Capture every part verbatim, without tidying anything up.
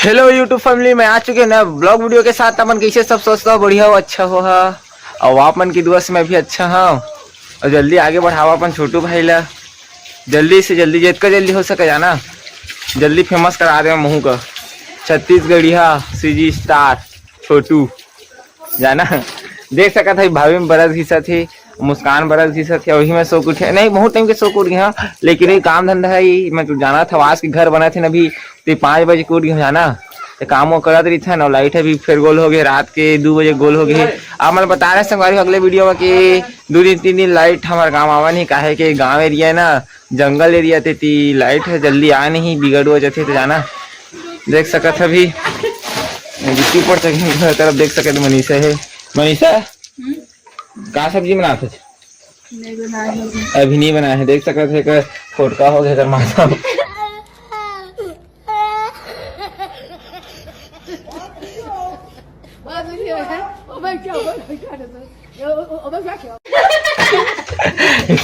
Hello YouTube family, मैं आ चुके हैं नया vlog video के साथ। अपन कैसे, सब स्वस्थ हो, बढ़िया हो, अच्छा हो हा? और आप मन की दुआ से मैं भी अच्छा हूँ। और जल्दी आगे बढ़ावा अपन छोटू भाई ला, जल्दी से जल्दी, जितना जल्दी हो सके जाना, जल्दी फेमस करा दे महू का छत्तीसगढ़िया सीजी स्टार छोटू, जाना। देख सकत है भाभी में बरस घिसत हे, मुस्कान बरस घिसत हे। वही मैं सो के उठे नहीं, बहुत टाइम के सो के उठ गया, लेकिन ये काम धंधा है, ये मैं तो जाना था, आज के घर बना थे ना अभी, ते पाँच बजे के उठ गया जाना। ते काम वो करत रही था ना, लाइट अभी फिर गोल हो गए, रात के दो बजे गोल हो गए। आप मतलब बता रहे संगवारी अगले वीडियो में कि दो दिन तीन दिन लाइट हमारे गाँव आवा नहीं, काहे के गाँव एरिया ना, जंगल एरिया ते ती लाइट है, जल्दी आ नहीं, बिगड़ हो जाते तो जाना। देख सकत है अभी गिट्टी पर चढ़े घर तरफ, देख सकत मनीषा है। मनीषा, का सब्जी बनात है? नहीं बनाए हो। अभी नहीं बनाए है, देख सकत है, एकर फोटका हो गया एकर माथा।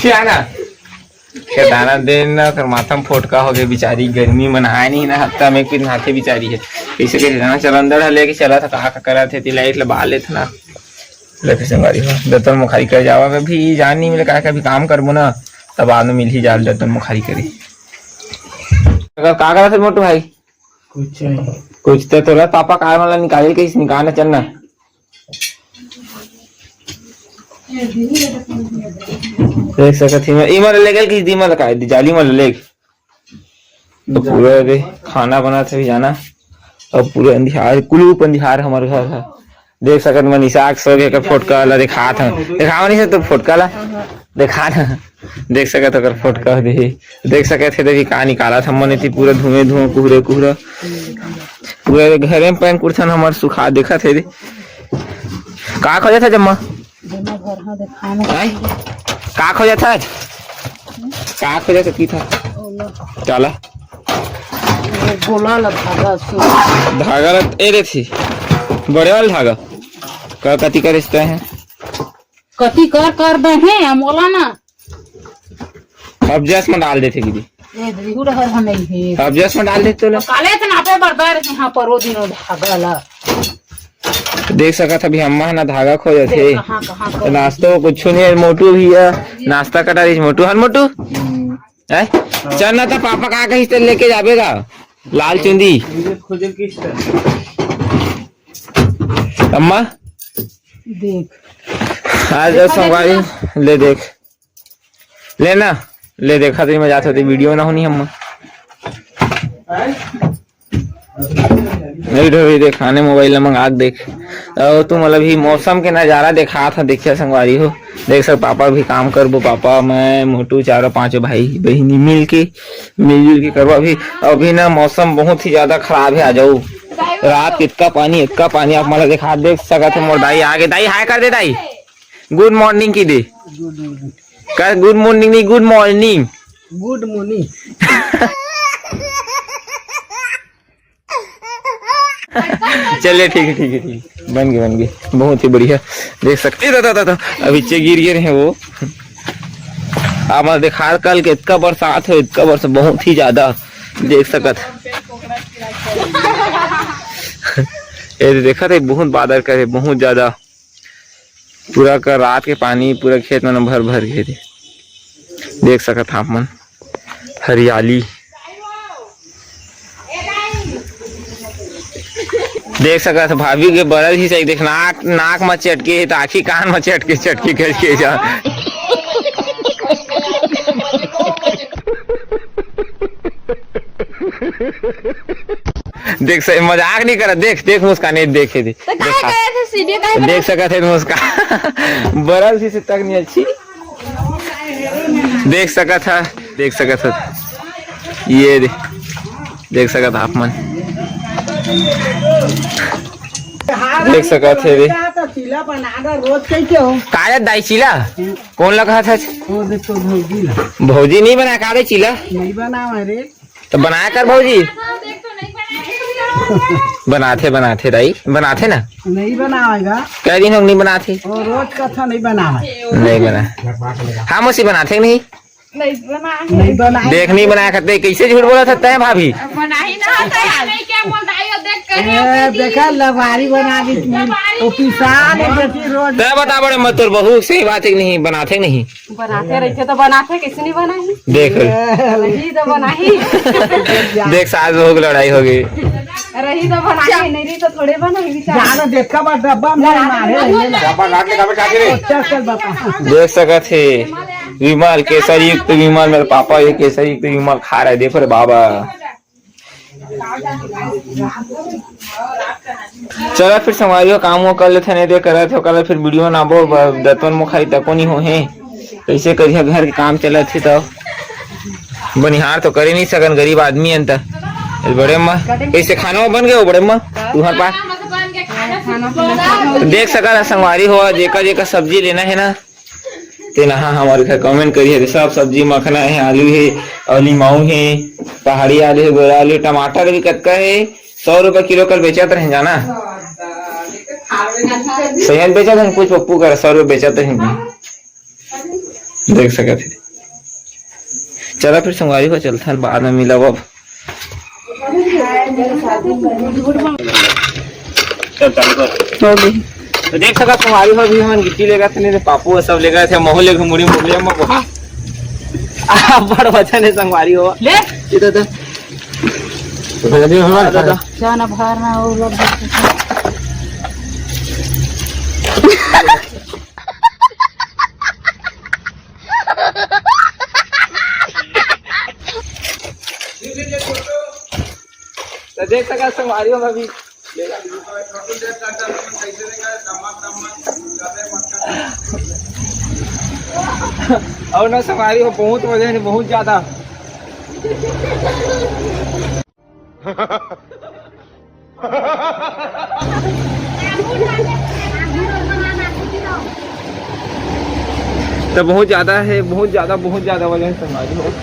क्या ना? के दाना देन ना, ओकर माथा में फोटका हो गए, बिचारी गर्मी में नहाए नहीं ना, हफ्ता में एक दिन नहाथे बिचारी है। कैसे कैसे जाना, चल अंदर है, लेके चला था, कहा का करा थे, ती लाइट लगा ले था ना, लेके संगारी हो, दतन मुखारी कर जावा, अभी जान नहीं मिले, कहा अभी काम करबो ना, तब बाद में मिल ही जाल दतन मुखारी करी। अगर का करा थे मोटू भाई? कुछ नहीं। कुछ तो तोरा पापा कार वाला निकाले, कैसे निकालना चलना। देख सकत ही मैं, इमर लेगल की दीमल का दी, जाली मल लेग। तो पूरा रे खाना बना था भी जाना। अब पूरा अंधियार, कुलूप अंधियार हमर घर है। देख सकत मन इसाक सो के एकर फोटका ला दिखात हन। दिखाओ नहीं से तो फोटका ला। दिखा ना। देख सकत ओकर फोटका दे। देख सकत है, देखी का निकालत हमन एती पूरा धुएं धुएं, कुहरे कुहरा। पूरा घरे में पैन कुर्सन हमर सुखा देखत है रे। का खोजत है जम्मा? जम्मा घर हाँ दिखाना। हैं? का खोजत है? का खोजत है की था? ओला। काला? वो गोला ला धागा सु। धागा ला ए रे थी। बड़े वाला धागा। का कति का रिश्ता है? कति कर कर दे हैं, हम बोला ना। अब जस में डाल देते दीदी। ए, रिहू रहर हमें ही। अब जस में डाल देते लो। काले थे ना पे बरबर यहाँ पर वो दिन धागा ला। देख सकत अभी अम्मा है ना धागा खोजत देख, हे। कहाँ, कहाँ, तो कहाँ? नाश्तो कुछ नहीं है, मोटू भी है। नाश्ता कटा रही मोटू, हन मोटू? हम्म। हैं? चल ना तो पापा का कहीं से लेके जाबे गा। लाल चुंदी। मुझे खोजे किस तरह? अम्मा? देख। आज देखा संगवारी देखा। ले देख। ले ना। ले देखा तो मैं जात होती वीडियो ना होनी हम। नहीं ढोरी देख, खाने मोबाइल ला मंगा के देख। और तुम मतलब ही मौसम के नजारा देखा था, देखिए संगवारी हो। देख सक पापा भी काम करबो, पापा, मैं, मोटू, चारों पांचों भाई बहिनी मिल के, मिलजुल के करबो। अभी, अभी ना मौसम बहुत ही ज्यादा खराब है, आ जाओ। रात के इतना पानी, इतना पानी आप मतलब देखा, देख सकत है मोर दाई आगे। दाई हाय कर दे दाई। गुड मॉर्निंग की दे। गुड मॉर्निंग। का गुड मॉर्निंग नहीं, गुड मॉर्निंग। गुड मॉर्निंग। चलिए ठीक है, ठीक है, ठीक है, बन गए, बन गए, बहुत ही बढ़िया। देख सकते हैं, दादा, दादा, अभी चे गिर गए हैं वो। आप देखा कल के इतना बरसात है, इतना बरसात बहुत ही ज्यादा देख सकत। ये देखा थे बहुत बादल करे, बहुत ज्यादा। पूरा का रात के पानी पूरा खेत मन भर भर गे हे। देख सकत ह आप मन हरियाली। देख सकत ह भाभी के बरस ही सही देख नाक, नाक म चटके हे त आखी कान म चटके चटके करके जा। देख सही मजाक नहीं करत, देख देख मुस्कान, ये देखे दे। तो काहे देखा। करे थे सीढ़ी काहे देख सकत हे मुस्कान। बरस ही से तक नहीं अच्छी। देख सकत ह, देख सकत ह। ये दे, देख सकत ह आप मन। देख सकत हे रे। तो चीला बना दे, रोज कह के हो। का रे दाई चीला? कौन लगा था? वो देख तो भौजी ला। भौजी नहीं बना का रे चीला? नहीं बनावा रे। तो बनाया कर भौजी। बनाथे, बनाथे दाई, बनाथे ना। नहीं बनावेगा। कै दिन हो नहीं बनाथे। वो रोज कथा नहीं बनावे। नहीं बना। हाँ मौसी बनाथे नहीं। नहीं बना। नहीं बना। देख नहीं बनाया करते, कैसे झूठ बोला सकता है भाभी? बना ही ना आता है। नहीं क्या बोल रहा है, देख ए, देखा, लबारी बना दी तू। वो पिसान है, देखी रोज। तै बता बड़े म, तोर बहू सही बात है कि नहीं, बनाथे कि नहीं? बनाथे रहिथे तो बनाथे, कइसे नहीं बनाही? देख। रही तो बनाही। देख, सास बहू की लड़ाई होगी। रही तो बनाही, नहीं रही तो थोड़े बनाही, बेचारा। जानो, देखा बा, डब्बा में मारे रहेंगे ना। डब्बा काट ले, काबे काटे रे? चल, चल, बापा। देख सकत हे, विमल, केसर युक्त विमल, मेरे पापा ये केसर युक्त विमल खा रहे, देखो रे बाबा। चला फिर संगवारी हो, काम वो कर लेथे, नहीं दे करत हो, कल फिर वीडियो बनाबो, ब-, दतवन मुखाई तको नहीं हो हे। कैसे करिया, घर के काम चलत हे तो बनिहार तो करे नहीं सकन, गरीब आदमी अंत। बड़े अम्मा, कैसे खाना वो बन गया वो बड़े अम्मा? तुहर पास तो देख सकत हे संगवारी हो, जेकर जेकर सब्जी लेना है ना, तेन ह हमर घर comment करिए। सब सब्जी मखना हे, आलू हे, अउ लिमाऊ हे, पहाड़ी आलू हे, गोरा आलू हे, टमाटर भी कतका हे, सौ रुपया किलो कल बेचत रहे जाना। सही बेचत रहे, कुछ पप्पू कर सौ रुपया बेचत रहे। देख सकत हे। चला फिर संगवारी हो, चलथन, बाद में मिलब अब। चल, चालू कर। हो गई। तो देख सकत संगवारी हो, अभी हमन गिट्टी लेगत हे, नहीं तो पापू सब लेगत हे, महू ले घुमुड़ी मुड़िया में बहा। आ, बड़ वजन हे संगवारी हो। ले। इधर, इधर। जाना बाहर ना हो, लोग। तो देख सकत संगवारी हो अभी। अउ ना संगवारी हो, बहुत वजन हे, बहुत ज्यादा। तो बहुत ज्यादा हे, बहुत ज्यादा, बहुत ज्यादा वजन हे संगवारी हो।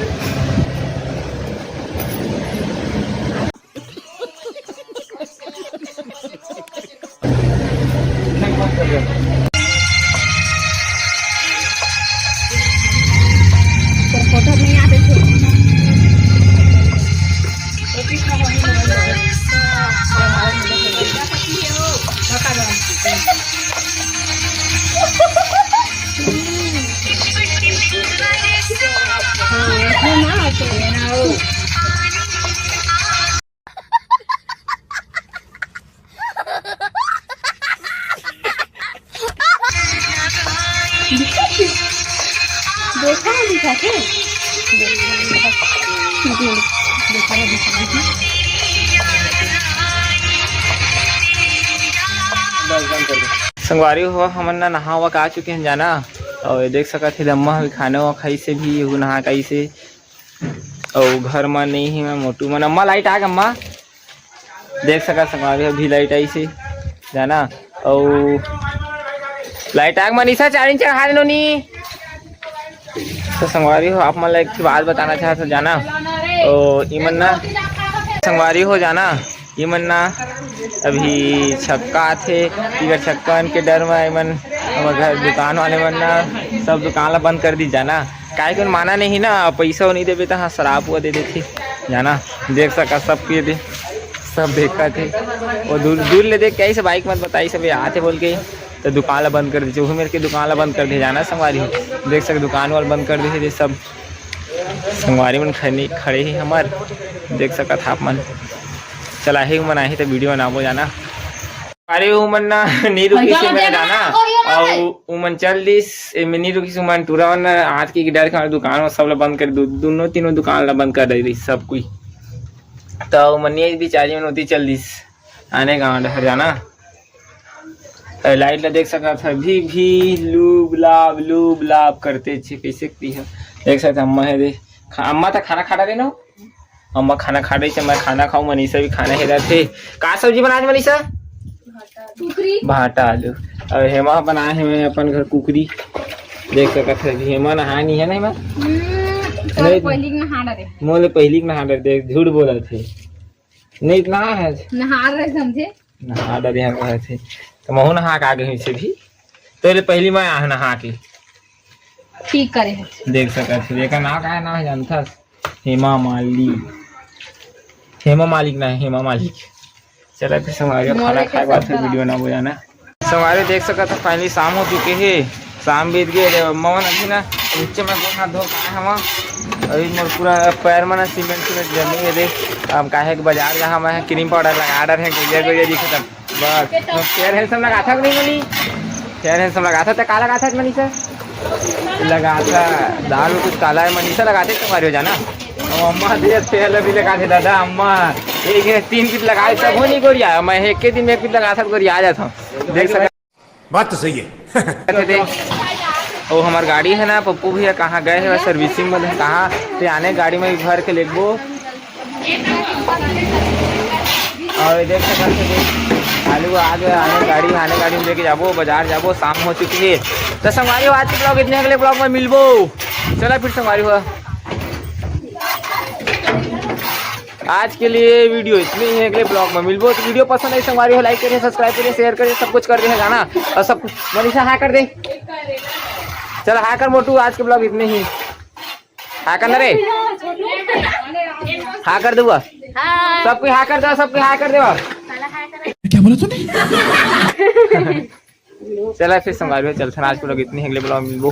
देखा ना दिखा के। संगवारी हो, हमन ना नहा वहा के आ चुके हन जाना। अउ ये देख सकत हे, अम्मा ह भी खाना वाना खाइस हे, भी नहा के आइस हे। अउ घर म नहीं हे, मैं मोटू मन। अम्मा, लाइट आ गे अम्मा? देख सकत संगवारी हो, अभी लाइट आइस हे जाना। अउ लाइट आ गे मनीषा, चार्जिंग चढ़ा दे नोनी। तो संगवारी हो, आप मन ला एक ठो बात बताना चाहत हो जाना। अउ इमन ना संगवारी हो जाना, इमन ना अभी छक्का आथे, इकर छक्का मन के डर म इमन हमर घर दुकान वाले मन ना सब दुकान ला बंद कर दी जाना। काहे कि माना नहीं ना, पैसा नहीं देबे त हाँ, शराब हुआ दे देथे जाना। देख सका सब के दे, सब देखत हे। वो दूर, दूर ले देख के आइस हे, बाइक मत बताइस हे, आथे बोल के, तो दुकान ला बंद कर दीजिए। वही मेरे के दुकान ला बंद कर दिए जाना संगवारी हो। देख सके दुकान वाला बंद कर दिए हे सब। संगवारी मन खड़े, खड़े ही हमार, देख सकत आप मन। चला ही मन आही तो वीडियो बनाबो जाना। अरे उमन ना नी रुकिस, उमन जाना, अउ उमन चल दिस, एमे नी रुकिस, उमन टूरा मन आज के डर के दुकान में सब ला बंद कर दू, दोनों तीनों दुकान ला बंद कर दे रही सब कोई। तो उमन नी बिचारी मन उती चल दिस, आने गाँव डहर जाना। अरे लाइट ला देख सकत हव, भी, भी लूब लाब, लूब लाब करते छे, कैसे करी है? देख सकत हव, अम्मा है दे, खा-, अम्मा तो खाना खा डारे ना, अम्मा खाना खा रही छे, मैं खाना खाऊं, मनीषा भी खाना हेरत हे। का सब्जी बनाए हे मनीषा? कुकरी। भाटा आलू। अउ हेमा बनाए हे मैं अपन घर कुकरी। देख सकत हे, हेमा नहाए नहीं है ना, हेमा? हम्म, नहीं। पहली नहा डरे। मोले पहली नहा डरे, देख, झूठ बोलत हे। नहीं नहा है। नहा रहे समझे। नहा डरे हम कहे थे। तो महू नहा के आ गए से भी। तेरे पहली मैं आ नहा के। ठीक करे है। देख सकत हे, एकर नाम का है, नाम है जानथस? हेमा माली। हेमा मालिक ना है, हेमा मालिक। चला फिर संगवारी हो, खाना खाए के बाद फिर वीडियो बनाबो जाना। संगवारी हो, देख सकत हो, finally शाम हो चुके हे। शाम बीत गए रे अम्मा मन। अभी ना नीचे में गोड़ हाथ धो के आए हवा। अभी मोर पूरा पैर में ना सीमेंट सीमेंट जमे हे रे। अब काहे के बाजार जा हवा, क्रीम पाउडर लगा डरे हे, गोरिया गोरिया दिखत हे। बस, अब फेयर हैंडसम लगाथा कि नहीं मनी? फेयर हैंडसम लगाथा त का लगाथा मनीषा? लगाथा, दाल में कुछ काला है मनीषा, लगाथे संगवारी हो जाना। अब अम्मा दे तेल भी लगाथे दादा, अम्मा एक दिन तीन दिन लगाए तब हो नहीं गोरिया, मैं एक के दिन में एक दिन लगाथा गोरिया आ जाता हूँ। देख सकत बात तो सही है। ओ हमर गाड़ी है ना पप्पू भैया, कहाँ गए हे सर्विसिंग में, कहाँ ते आने गाड़ी में भर के लेगबो। और इधर से करके देख, आलू आ गए, आने गाड़ी, आने गाड़ी में लेके जाबो, बाजार जाबो, शाम हो चुकी है। तो संगवारी हो, आज के ब्लॉग इतने, अगले ब्लॉग में मिलबो। चला फिर संगवारी हो, आज के लिए वीडियो इतनी ही, अगले ब्लॉग में मिलबो। तो वीडियो पसंद आई संगवारी हो, लाइक करिए, सब्सक्राइब करिए, शेयर करिए, सब कुछ कर दे जाना। और सब मनीषा हाय कर दे, चल हाय कर मोटू, आज के ब्लॉग इतने ही। हाय कर ना रे, हाय कर देबो, सबके हाय कर देबो, सबके हाय कर देबो। क्या बोला तूने? चला फिर संगवारी हो, चलथन, आज के ब्लॉग इतनी ही, अगले ब्लॉग में मिलबो।